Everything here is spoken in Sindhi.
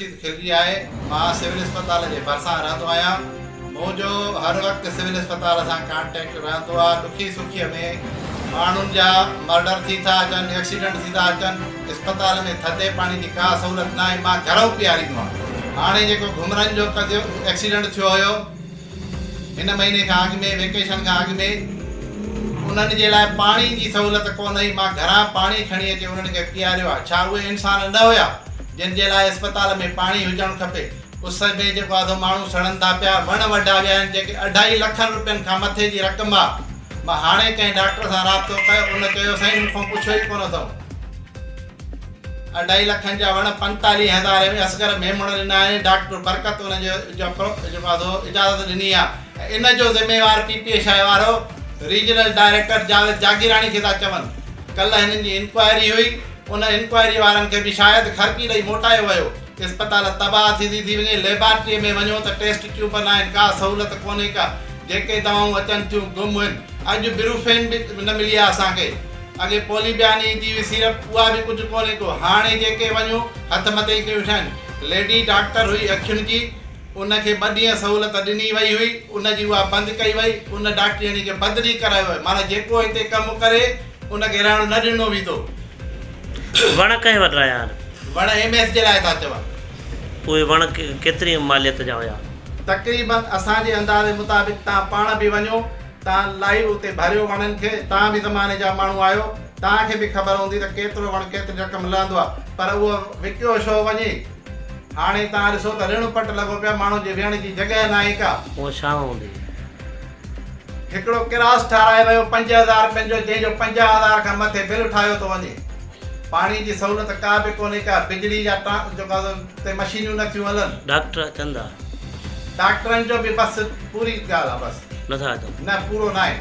عبدالرشيد خلجي آهي، مان سول اسپتال جي ڀرسان رهندو آهيان. منهنجو هر وقت سول اسپتال سان ڪانٽيڪٽ رهندو آهي. ڏکي سکيء ۾ ماڻهن جا مرڊر ٿي ٿا اچن، ايڪسيڊنٽ ٿي ٿا اچن، اسپتال ۾ ٿڌي پاڻي جي ڪا سهولت ناهي، مان گهرئون پياريندو آهيان. هاڻي جيڪو گهمرن جو قضيو ايڪسيڊنٽ ٿيو هيو، هن مهيني کان اڳ ۾ ويڪيشن کان اڳ ۾ انهن جي لاء پاڻي جي سهولت ڪونه هئي، مان گهران پاڻي کڻي اچي انهن کي پياريو آهي، ڇا اهي انسان نه هيا جن جي لاء اسپتال ۾ پاڻي هجڻ کپي، اس ۾ جيڪو آهي سو ماڻهو سڙن ٿا پيا، وڻ وڍيا ويا آهن جيڪي اڍائي لکن روپين کان مٿي جي رقم آهي، مان هاڻي ڪنهن ڊاڪٽر سان رابطو ڪيو ان چيو سائين مون کان پڇيو ئي ڪونه اٿئون. اڍائي لکن جا وڻ پنتاليهه هزارين ۾ اصغر ميمڻ ڏنا آهن، ڊاڪٽر برڪت ان جو جيڪو آهي سو اجازت ڏني آهي ۽ ان جو ذميوار پي پي ايڇ I وارو ريجنل ڊائريڪٽر جاويد جاگيراڻي کي ٿا چون. ڪلهه هنن جي انڪوائري هئي، ان انڪوائري وارن کي به شايد خرچي ڏئي موٽايو ويو. اسپتال تباهه ٿيندي ٿي وڃي، ليبارٽري ۾ وڃو ته ٽيسٽ ٽيوب ناهن، ڪا سهولت ڪونهي ڪا، جيڪي دوائون اچن ٿيون گم آهن، اڄ بروفين به نه ملي آهي اسان کي. اڳي پولي بياني ايندي هئي سيرپ اها به ڪجهه ڪونهي ڪو هاڻي جيڪي وڃو هٿ مٿي ڪيون ويٺا آهن ليڊي ڊاڪٽر هئي اکين جي ان کي ٻه ڏينهن سهولت ڏني وئي هئي ان جي اها بند ڪئي وئي ان ڊاڪٽرياڻي کي بدلي ڪرايو ويو معنيٰ جيڪو هتي ڪم ڪري ان کي رهڻ نه ڏنو ويندو. وڻ ڪنهن وڍرايا آهن؟ وڻ ايم ايس جي لاء ٿا چون. اهي وڻ ڪيتري ماليت جا هيا؟ تقريبن اسان جي اندازي مطابق تان پاڻ به وڃو تان لائيو اتي ڀريو وڻن کي تان به زماني جا ماڻهو آهيو تان کي به خبر هوندي ته ڪيترو وڻ ڪيتري رقم لهندو آهي پر اهو وڪيو شو وڃي هاڻي تان ڏسو ته رڻ پٽ لڳو پيو آهي ماڻهن جي ويهڻ جي جڳهه ناهي ڪا. پوء ڇا هوندي؟ هڪڙو ڪراس ٺاهرائي ويو 5000 رپين جو جنهن جو 50,000 کان مٿي بل ٺاهيو ٿو وڃي. پاڻي جي سهولت ڪا به ڪونهي ڪا بجلي جا جيڪو تي مشينيون نه ٿيون هلن. ڊاڪٽر اچن ٿا؟ ڊاڪٽرن جو به بس پوري ڳالهه آ بس. نه ٿا اچن؟ نه پورو ناهي.